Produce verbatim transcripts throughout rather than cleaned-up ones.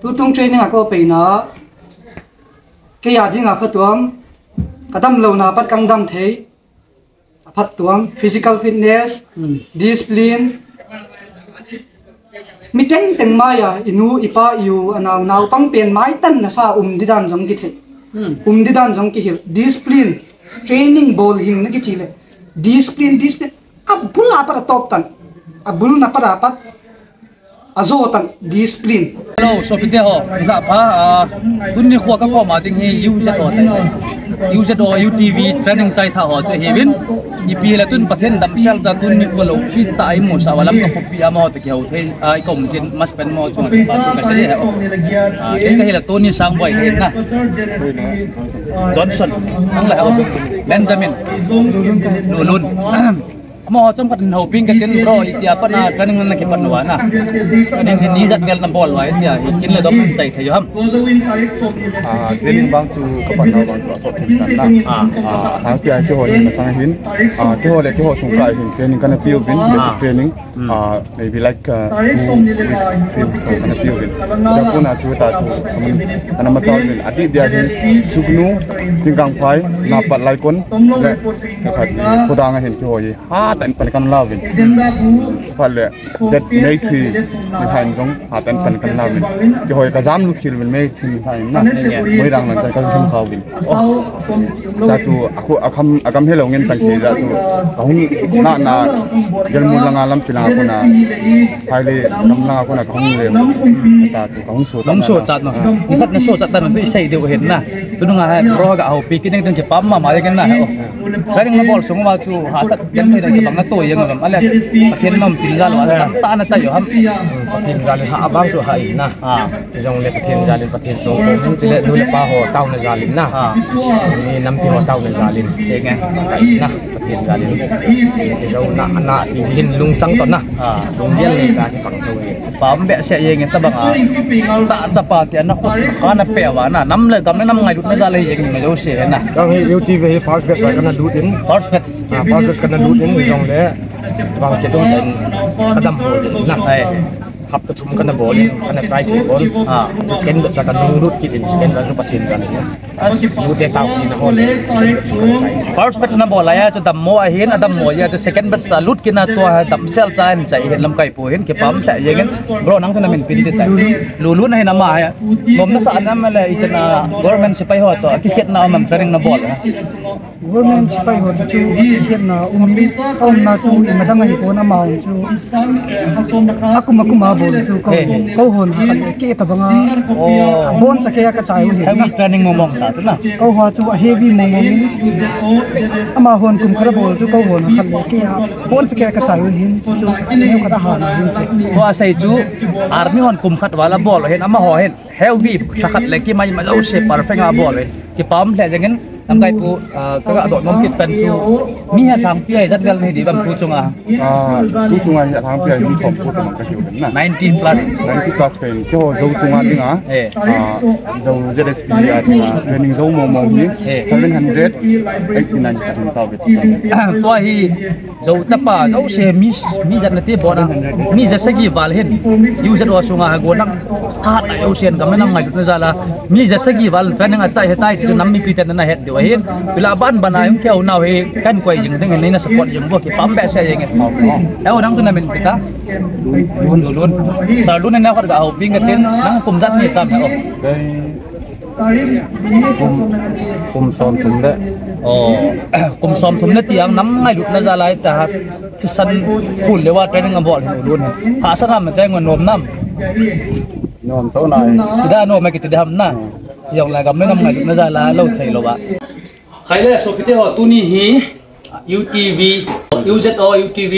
Tutung training a kapeina, kei a dinga phatuam, kadam louna pat kang dam thei, aphat tuam, physical fitness, hmm, discipline, mi tengteng maiya, inu, ipa, iu, anau, naupang pen maitan nasa um didan jong kithei. Hmm. Um didan jong kihil. Discipline, training bol hing na kichi le. Discipline, discipline. Abul apat atop tan. Abul na pat apat. Ajo tan, discipline. Hello, sopite ho. Ila pha, ah, tuni kho kakoma ding hi U Z O te. U Z O U T V training chai tha ho che hi vin. Ipi le tun Pathen damsel cha tuni kho lo phin ta ai mo sa walam ka pupi ama ho te ki ho thei. Ai kom jin mas pen mo chung pa tu ka se he. Ah, ke ka hi la Tony Sangboi he na. Johnson. Ang la ho. Benjamin. Lulun. Ama ho chom khat in hoping ka tin bro, itia pat na training na kipat na na. Training hi ni jat vel na bol wa itia hi kin le dom chai thei ham. Ah, training bang chu kapat na bang chu asot thum tan na. Ah. Ah, hang pia keiho hin masang hin. Ah, keiho le keiho sung ka hin training kana piu bin, basic training. Ah, maybe like, uh, two weeks, three weeks ago, kana piu bin. Sa kuna chu ta chu, kana machal bin. Ati dia hi sugnu, tingkang phai, na pat lai kon, le, ka khat ni, khudang hin keiho hi. Ha, tan pan kan lau bin. Phat le, that May three, ni hain jong, ha, tan pan kan lau bin. Keiho ka jam lu khil bin May three ni hain na. Moirang lang tan kan hung khau bin. Oh. Cha chu, a khu, a kham, a kam hello ngen chang ki cha chu. Ka hung na na, gel mu langa lam pila ko na. Phai le, kam langa ko na ka hung le. Cha chu, ka hung so. Hung so chat no. Ni khat na so chat ta no, tu isei deu hen na. Tu nunga ha, bro ga ho, pi ki neng teng ki pam ma ma ken na. Ka ring na bol sung ma chu, ha sat, ken thei na ki bang na to yang ngam. Ale, Pathen nom pin jal wa, ta na cha yo ham. Pathen jal ha abang chu ha in na. Ah. Jong le Pathen jal in, Pathen song ko, min chule nu le pa ho tao na jal in na. Ah. Ni nampi ho tao na jal in. Eng e. Na, Pathen jal in. Jong na, na, hin lungchang to na. Ah. Lunggel le ka ki pang to e. Pam be se yeng ta bang a. Ta chapa ti na ko, ka na pe wa na. Nam le gam le nam ngailut na jal e yeng na jo se na. Jong hi U T V hi first batch ka na lut in. First batch. Ah, first batch ka na lut in, jong le. Bang se dong ten. Ka dam ho na. Ai. Hapta thum kana bol in, kana chai thei pon. Ah. Second batch a kana lut kit in, second batch chu Pathen jal in. As. Lu te tao kit na ho le, second batch chu kana chai. First batch na bol a ya chu dammo ahin, adammo ya chu second batch a lut kit na tua ha damsel cha hin chai hin lamkai pu hin kipam lheh jeng in. Bro, nang chu na min pi di tai. Lulun ahin ama ha. Lom na sa na ma le i chana government sepai ho to, kikhet na um am training na bol ha. Government sepai ho chu, chu kikhetna um in, ka umna chu i madang ahi pon ama um chu. Akum akum a bol chu ko, ko hon ha khat le ke ta banga. Oh. Bon cha ke ka chai u hin na. Heavy training mong mong ta chu na. Ko ho chu a heavy mong mong in. Ama hon kum khat a bol chu ko hon ha khat le ke a. Bon cha ke ka chai u hin chu chu. Neu khat a ha na hin te. Ko a sei chu army hon kum khat vala bol hin ama ho hin. Heavy, sa khat le kimai ma jouse perfect a bol e. Kipam lheh jeng in, lamkai pu, ah, ka ga doh nom kit pen chu, mi he thang pi a ijat vel nei di bang tu chunga. Ah, tu chunga hi thang pi a hung som pu ta mang ka hiu na. Nineteen plus. Nineteen plus pen, keiho Zo sunga dinga. Eh. Ah, Zo Z S P a dinga, training Zo mo mo hi, eh, seven hundred eighty nine ka hung tao bit. Tua hi, Zo chapa, jouse mi, mi jat na te bona. Mi jat sagi val hin. U Z O sunga ha go nang. Tha ta jouse an gam nam ngai na jala. Mi jat sagi val training a chai he tai tu nam mipi ten na het deu hin. Pila ban ban a yung keu nau he kan koi jing ding hin na support jing bo kipam be se jing. Eo nang tu na min kita. Lun, lun, lun. Sa lun na khat ga ho ping ka tin. Nang kum jat ni tam he o. Kum, kum som thum le. Oh, kum som thum le tiang nam ngailut na jal a ta ha. Thisan khul le wa training a bol hin u lun. Ha sa ngam na training nom nam. Nom to nai. Ti da nom ma kiti da ham na. Jong la gam le nam ngailut na jal a lo thei lo ba. Khai le sopite ho tuni hi. U T V, U Z O U T V.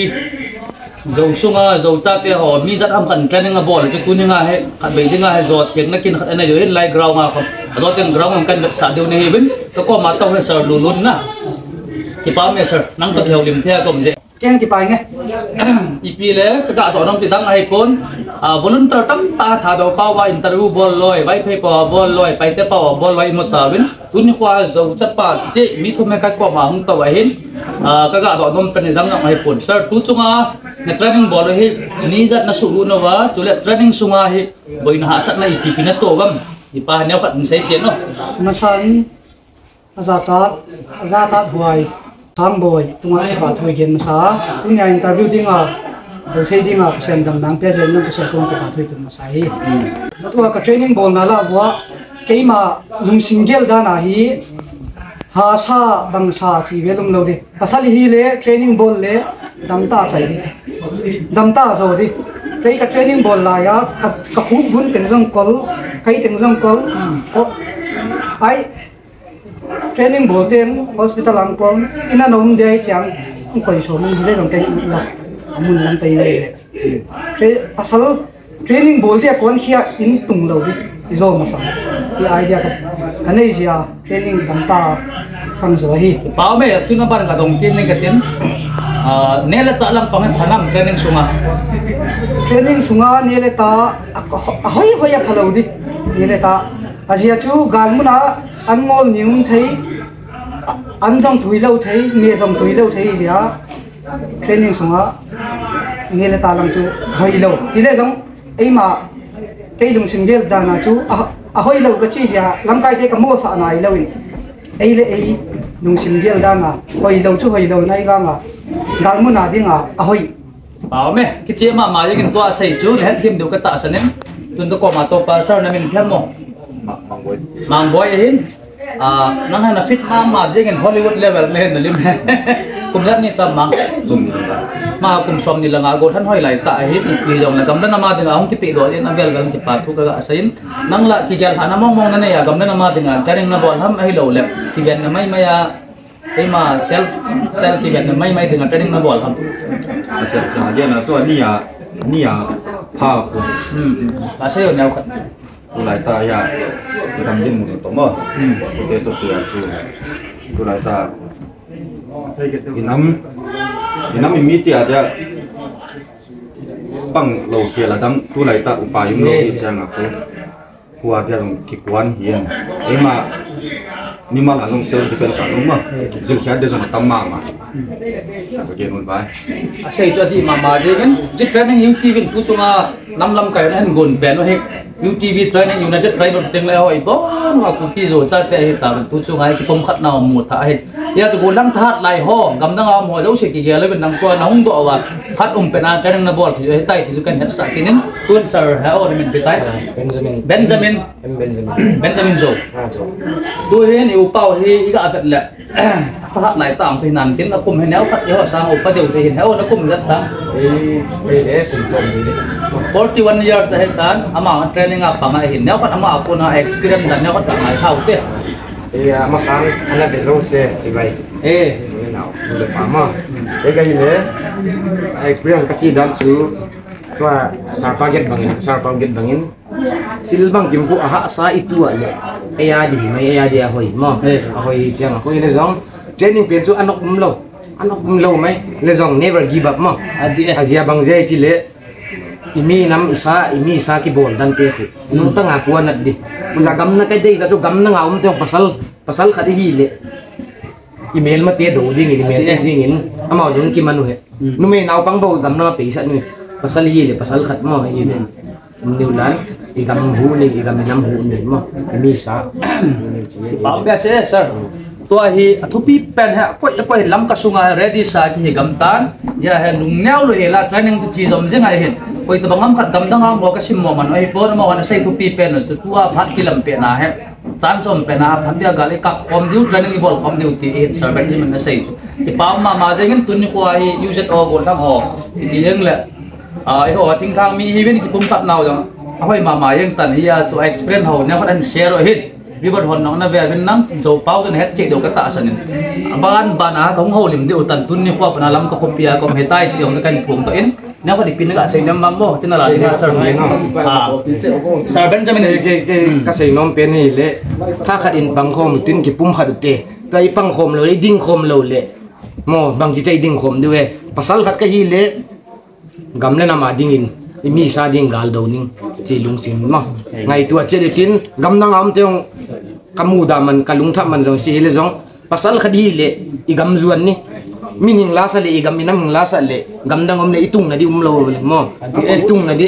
Zo sunga, Zo chate ho, mi jat ham khat training a bol, chu tuni nga he, khat bei dinga he, jo thiang na kin khat ana jo hin lai ground a kho. A jo teng ground kan vet sa deu ne hi bin, ka koma tau he sir Lulun na. Kipam e sir, nang to heulim thei a kom je. Keng kipah nge. Ipi le, ka ga to nom ti dang ahi pon. Ah, volunteer tam ta tha do pa wa interview bol loi, Vaiphei pa wa bol loi, Paite pa wa bol loi, imu ta vin. Tuni kho a Zo chapa che mi thum he ka koma hung tau ahin, ah, ka ga doh nom pen dang jong ahi pon. Sir, tu chunga, Na training bol hi, ni ijat na suhlut nauva, chule training sunga hi, boina hahsatna ipi ipi na to uvam, hipa neo khat hin sei chen o. Masan, Ajatat, Ajatat Buai, Thangboi, tunga kipa thu i gen masa, tunia interview dinga, bol sei dinga, Pathen damna pe jeng nung Pathen koma kipa thu i gen masa hi. Tua ka training bolna lah uva, keima lungsim gel dan ahi, hahsa bangsa chi ve lum lou di. Pasal hile training bol le damta chai di. Damta jo di. Kei ka training bol laiya ka, ka khuk bun teng jong kol, kei teng jong kol. O, ai training bol teng hospital ang kong ina nom de ai chang koi so mun hile jong kei la. Mun lang kei le. Tra-, pasal training bol dia kon khia in tung lou di. I jo masa. I idea ka, ka nei jia training damta kang jo hi. Pau me, tuna ban ka dong tin ning ka tin. Ah, neh le chah lampang hin phanam training sunga. Training sunga neh le tah, a, a hoi hoi a phalou di. Neh le tah. Ajia chu galmuna an ngol ni um thei. A, an jong tui lou thei, me jong tui lou thei jia. Training sunga neh le tah lang chu hoi lou. Hile jong eima kei lungsim gel dan a chu a, a hoi lou ka chi jia, lamkai te ka mosah nai lou in. Ei le ei lungsim gel dan a hoi lou chu hoi lou nai vang a. Galmuna dinga a hoi. Pau me, kiche mama jeng in tua sei chu, na hetthem diu ka tahsan in. Tun ka koma toh pa sir na min phial mo. Mangboi. Mangboi ahin. Ah, nang hin na fit mama jeng in Hollywood level na hin na lim. Kum jat ni tam mang. Som ni lang. Ma kum som ni lang a golthan hoi lai tah ahin, ipi jong na gam le nam a dinga hung kipe doh jeng in avel vel kipa thu ka ga sei in. Nang la kigel lhahna mong mong na nei a gam le nam a dinga training na bol ham ahilou le. Kiven na mai mai a, eima self, self kiven na mai mai dinga training na bol ham. Asa, asa, dia na chu ania, ania pha khu. Hmm, hmm. Ka sei o neo khat. Tulai tah a, i dam dinmun toh mo. Hmm. Tute toh tia chu. Tulai tah. I nam, i nam i mi tia dia. Pang lou khel a dam, tulai tah upa um lou hi chang a khu. Hua dia jong kikuan hin. Eima, mimal a jong self defense a jong ma. Jil khia dia jong tam mama. Sa ka gen un bai. A sei chu adi mama jeng in, ji training U T V in tu chunga Nam lamkai na hin gon pen u hi, U T V training, United Training teng le hoi bon, a Kuki Zo chate hi ta, tu chunga hi kipumkhatna mu tha hi. Hia chu gollhang thahat lai ho, gamdang a um ho jouse kigel uvin nangho na hung doh uva, phat um pen a training na bol thei u ahitai ti chu kahin hetsah kit in, tun sir, hea o na min ipi tai? Benjamin. Benjamin. M Benjamin. Benjamin Zo. Ah, Zo. Tu hin i upa u hi i ga vet le. Phat lai tam chu hinan tin, a kum hi neo khat i ho sang upa deu te hin, hea o na kum ijat ta? Ei, ei, ei, kum som ni. Forty one years ahi tan, ama training a pang ahin, neo khat ama a kona experience dan neo khat ka ngai khau te. Ei, ama sang, ana be jouse, chibai. Eh. Ni nau, ni le pa ma. Ei, ka hi le, experience ka chi dan chu, tua, sir pa get bangin, sir pa get bangin. Sil bang kim khu a hahsa i tu a le. Ei a di mai, ei a di a hoi mo. Eh. A hoi chang a hoi le jong. Training pen chu a nok um lou. A nok um lou mai. Le jong never give up mo. A di eh. A jia bang jia i chi le. I mi nam i sa, i mi sa kibol dan te khu. Nung tang a puan at di. Khu ja gam na kai dei ja chu gam na nga um te pasal, pasal khat i hi le. I melmate do dingin, i melmate dingin, amau jong kiman u he. Hmm. Numei naupang bou gam na peisa ni. Pasal hi le, pasal khat mo hi le. Hmm. Niu lan, i gam hu ni, i gam nam hu ni mo. I mi sa. Ni chi. Pau be se, sir. Tua hi, a thupi pen he, koi, koi lam ka sunga ready sa ki hi gam tan. Hia he lungneo lou hi la training tu chi jom jing a hin. Koi tabang ham khat gamdang ham ho ka sim mo man, oi po na mo na sei thupi pen chu tua phat kilam pen a he. Chan som pen a, phat dia gal i kap khom diu, training i bol khom diu ti i hin sir Benjamin na sei chu. I pau mama jeng in tuni khu a hi U Z O gollhang ho. I ti jeng le, ah, i ho thingthang mi hi vin kipumkhat nau jong. A hoi mama jeng tan hi a chu experience ho, neo khat an share u hin. Viewer hon nong na ve vin nang, Zo pau jong het che deu ka tahsan in. A ban ban a ka hung houlim diu tan tuni khu a pan a lam ka khopi a kom he tai ti jong ka hin phung to in. Neo khat i pin ka sei nom mam mo, tin a la ding a sir mai. Ah. Sir Benjamin. Ke, ke, ke, ka sei nom pen hi le. Tha khat in pang khom tin kipumkhat u te. Tua i pang khom lou le, i ding khom lou le. Mo, bang chi chai ding khom diu e. Pasal khat ka hi le. Gam le nam a dingin. I mi sa ding gal do ning. Chi lungsim mo. Ngaito a che le tin. Gamdang a um te jong. Ka muda man, ka lungthah man jong si hi le jong. Pasal khat hi le. I gam juan ni. Min hing lasa le, i gam i nam hing lasa le, gamdang um le, i tungna di um lou le, mo. I tungna di,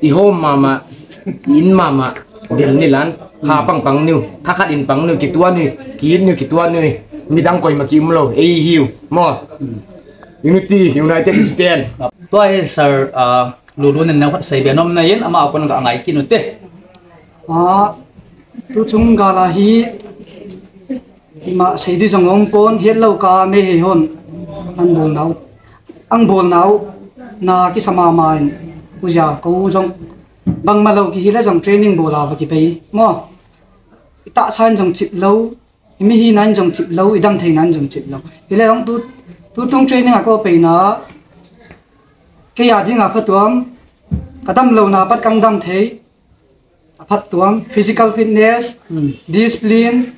i hom mama, i in mama, del ni lan, ha pang pang niu, thakhat in pang niu, kitua niu, ki in niu, kitua niu, midang koima ki um lou, ei hiu, mo. Unity, united we stand. Tua hi sir, ah, lulu nen neu khat sei be nom na in, ama kon ka ngai kinu te. Ah, tu chung gala hi, ima sei di jong om pon, het lou ka me he hon, an bol nau, ang bol nau, na ki sama ma in, u ja, ko u jong, bang ma lou ki hi le jong training bol a va ki pei, mo. I ta sa in jong chit lou, i mi hi nan jong chit lou, i dam thei nan jong chit lou. Hi le hong tu, tu tung training a ko pei na, ke ya ding a pha tuam, ka dam lou na pat kang dam thei, a phat tuam, physical fitness, discipline.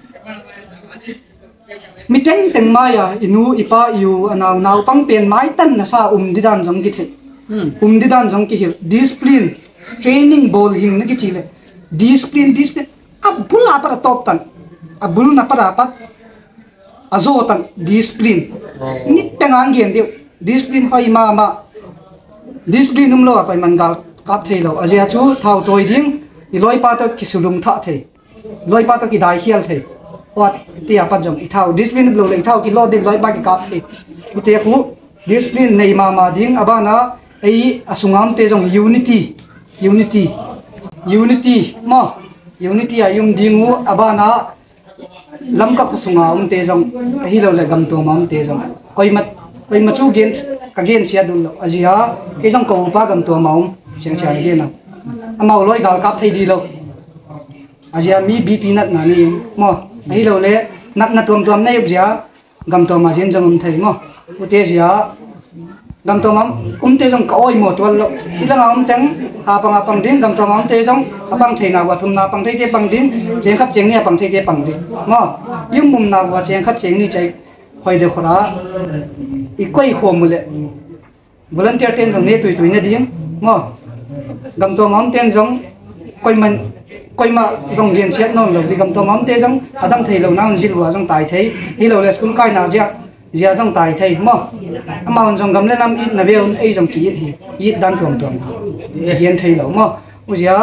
Mi teng teng mai a, i nu, i pa, i u, a nau, nau pang pen mai tan na sa um di dan jong ki thei. Um di dan jong ki hil. Discipline, training bol hing na ki chi le. Discipline, discipline. A bul a pat a top tan. A bul na pat a pat. A zo tan, discipline. Ni teng ang gen diu. Discipline hoi mama. Discipline um lou a koi man gal kap thei lou. A jia chu thau toi ding, i loi pa to ki sulung tha thei. Loi pa to ki dai khial thei. Wat ti a pat jong i thau. Discipline um lou le i thau ki lo ding loi pa ki kap thei. U te khu, discipline nei mama ding, a bana, ei a sunga um te jong unity. Unity. Unity, mo. Unity a um ding u, a bana, Lamka kho sunga um te jong, ahi lou le gam tuam a um te jong. Koi ma, koi ma chu gen, ka gen sia dul lou. A jia, kei jong ko upa gam tuam a um, siang siang gen a. Amau loi gal kap thei di lou. A jia mi B P nat na ni, mo. Ahi lou le, nat na tuam tuam nei jia, gam tuam a jin jong um thei, mo. U te jia, Gam tuam a um te jong ka oi mo tual lou. I langa um teng, a pang a pang ding, gam tuam a um te jong, a pang thei na, a thum na pang thei te pang ding, cheng khat cheng ni a pang thei te pang ding. Mo, i um um na, cheng khat cheng ni chai, hoi de khora, i koi khom u le. Volunteer ten jong ne tui tui na ding, mo. Gam tuam a um ten jong, koi man, koi ma jong gen siat non lou, di gam tuam a um te jong, a dam thei lou na, un jil wa jong tai thei, hi lou le school kai na jia, Jia jong tai thei mo. Amahon jong gam le nam itna ve un ei jong ki it hi. It dan tuam tuam. Gen thei lou mo. U jia.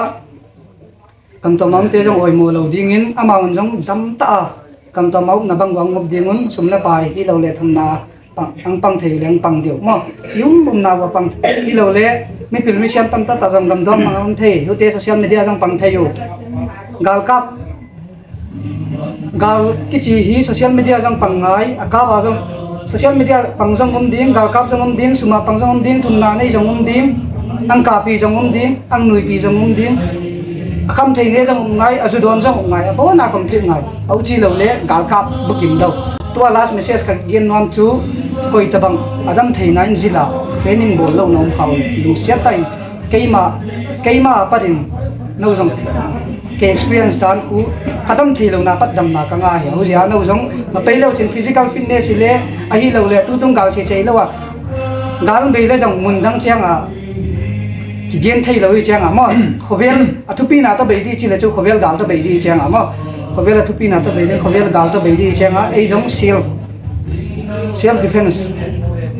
Gam tuam a um te jong oi mo lou ding in. Amahon jong dam ta a. Gam tuam a um na bang vang ngop ding un. Sum le pai hi lou le thum na. Pang, ang pang thei le ang pang diu mo. I um um na va pang hi lou le. Mi pil mi siam tam ta ta jong gam tuam a um thei. U te social media jong pang thei u. Gal kap. Gal kichi hi social media jong pang ngai, a kap a jong social media pang jong um ding, gal kap jong um ding, sum a pang jong um ding, thum na nei jong um ding, ang kapi jong um ding, ang nuipi jong um ding. A kham thei ne jong um ngai, a ju don jong um ngai, a bon a complete ngai. A u chi lou le, gal kap bukim dou. Tua last message ka gen nuam chu, koi tabang, a dam thei na in jila, training bol lou na um khau le, lungsiat ta in, Keima, keima a pat in, nou jong, kei experience dan khu, ka dam thei lou na pat damna ka ngai hi. Hujia nou jong, ma pei lou chin physical fitness hi le, ahi lou le, tutung gal che che lou a. Gal bei le jong mun dang chiang a, ki gen thei lou hi chiang a mo. Khovel, a thupi na ta bei di chi le chu khovel gal ta bei di chiang a mo. Khovel a thupi na ta bei di, khovel gal ta bei di chiang a, ei jong self. Self defense.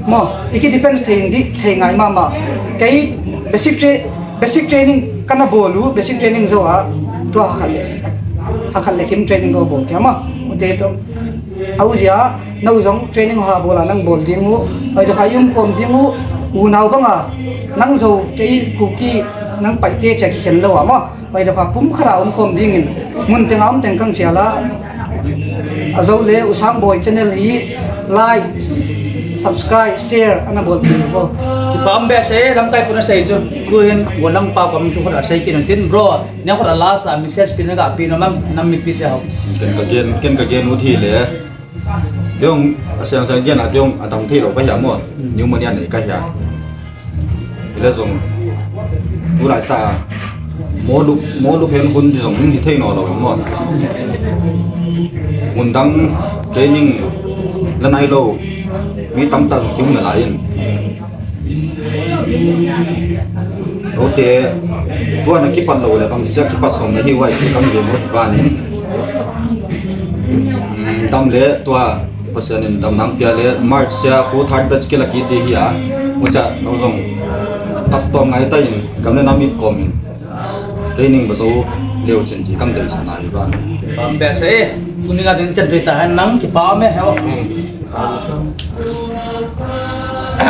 Mo, i ki defense thei di, thei ngai mama. Kei basic tra-, basic training kana bol u, basic training jou a, tua hakhat le, hakhat le kim training ko bol kia ma. U te to. A u jia, nou jong training ha bol a nang bol ding u, ai to kha i um khom ding u, u nau bang a, nang jou kei Kuki nang pai te cha ki khen lou a ma. Pai da kha pum khat a um khom ding in, mun teng a um teng kang chia la. A jou le U Sangboi channel hi like, subscribe, share ana bol pi bo. Kipah um behseh, lamkai puna sei chu. Tuhin, golang pa kom thu khat a sei kin tin bro. Nia khat a last a message pi na ga pi na mam, nam mipi te ho. Ken ka gen, ken ka gen u thi le. Tiong, a siang siang gen a tiong, a dang thei lou ka hia mo, pneumonia nei ka hia. Ile jong, tulai ta, mo lu, mo lu phen hun di jong, hi thei no lou mo. Mun dang training la nai lou, mi tam ta jong kimu na lai in. Hote, tua na kipat lou le, bang sia kipat som na hi wai, ki kam ve mo pa ni. Tam le, tua, Pasian in damna pia le March sia khu third batch kila kiti hi a. Mucha no jong tak tom ngai ta in gam le nam in kom in training ba jo leo chen ji kam dei sa na hi ba. Bam be se. Tuni ka din chen ri ta han nang ki pa me ho.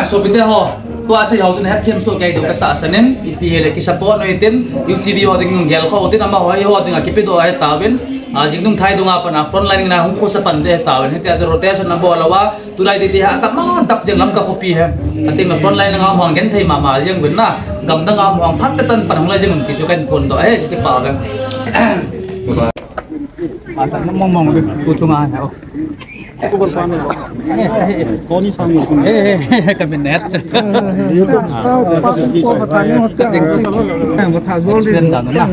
Sopite ho, tua sei ho tin hetthem soh kei diu ka tahsan in, ipi hile ki support u hitin, U T V ho ding gel kho u hitin, amaho eiho dinga kipedoh ahi tauvin, a, jingdung thai dunga pat a frontline na hung khosa pan ding ahi tauvin, hitia chu rotation na bol uva, tulai titi ha, tap ma, tap jing Lamka khopi hi, ating na frontline na ngam hung genthei mama jing uvin na, gamdang ngam hung phat tah chan pan hung lai jing un ti chu kahin phondoh ahi, kipa uve. Mong mong le, tu tu nga ha. Kami net. Explain dan na.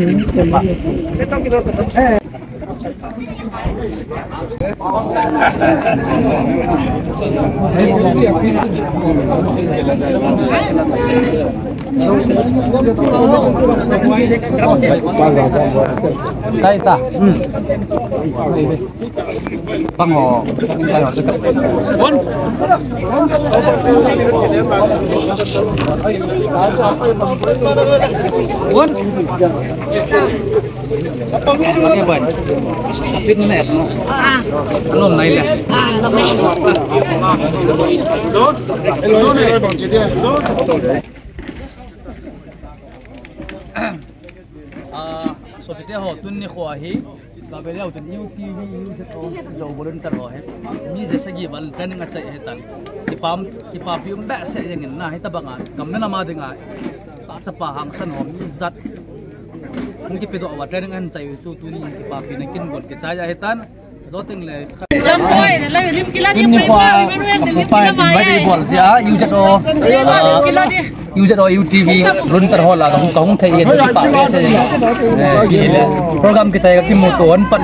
Sai ta. Hmm. Pang ho. Pang ho. Pang ho. Pin ne no. Ah. Nom nai le. Ah, nom nai. Ah, sopite ho, tuni kho hi. Ka be leu chun U T V, U Z O, U Z O volunteer ho hi. Mi je sagi val training a chai he tan. Kipam, kipapi um behseh jeng in na hi tabang a. Kam na lama ding a. Pa chapa hangsan ho mi jat. Hung kipedoh uva training ahin chai u chu tuni kipapi na kin gon kichai ahi tan. Zo teng le. Lam koi, lam lim kila di. Tuni kho, Emmanuel, lim kila mai. Bol jia, U Z O. Lim kila di. U Z O U T V, run tar ho la, ka hung, ka hung thei e, kipa behseh. Eh, program kichai ka kimu to hon pan.